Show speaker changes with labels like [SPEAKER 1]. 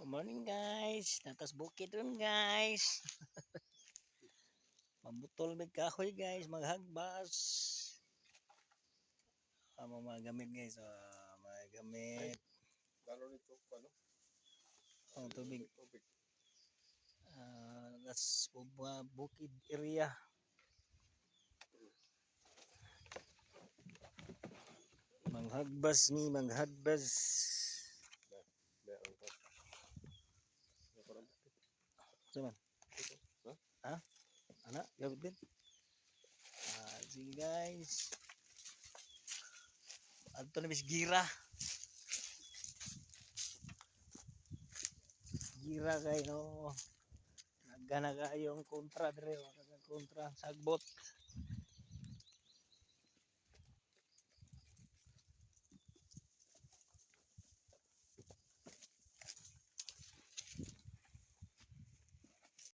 [SPEAKER 1] Good morning, guys. Naa tas bukid ron, guys. Mambutol mig kahoy, guys, maghagbas. Among mga gamit, guys, mga gamit.
[SPEAKER 2] Lalo nito, ano?
[SPEAKER 1] Oh, tubig.
[SPEAKER 2] Tubig.
[SPEAKER 1] That's bukid area. Manghagbas mi, manghagbas.
[SPEAKER 2] Meron pa. Meron pa.
[SPEAKER 1] Sa man?
[SPEAKER 2] Ito. Ha?
[SPEAKER 1] Ha? Ana, gabit din. Sige, guys. Adto na mis gira. Gira kay no. Nagana kayo ang kontra dire, oh. Nagana kontra sagbot.